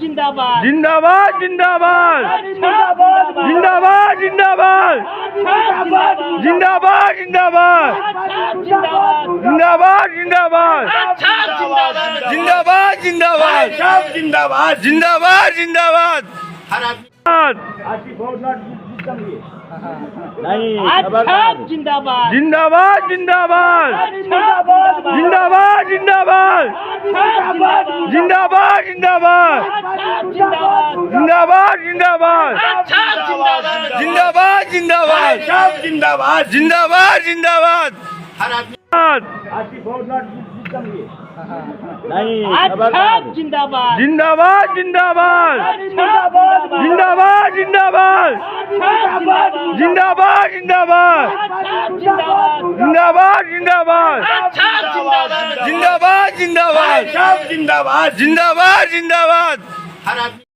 जिंदाबाद। जिंदाबाद जिंदाबाद जिंदाबाद जिंदाबाद जिंदाबाद जिंदाबाद जिंदाबाद जिंदाबाद जिंदाबाद जिंदाबाद जिंदाबाद। जिंदाबाद जिंदाबाद। जिंदाबाद। जिंदाबाद जिंदाबाद जिंदाबाद जिंदाबाद जिंदाबाद जिंदाबाद जिंदाबाद जिंदाबाद जिंदाबाद जिंदाबाद जिंदाबाद। जिंदाबाद जिंदाबाद। जिंदाबाद। जिंदाबाद जिंदाबाद जिंदाबाद जिंदाबाद जिंदाबाद जिंदाबाद जिंदाबाद जिंदाबाद जिंदाबाद जिंदाबाद जिंदाबाद। जिंदाबाद जिंदाबाद।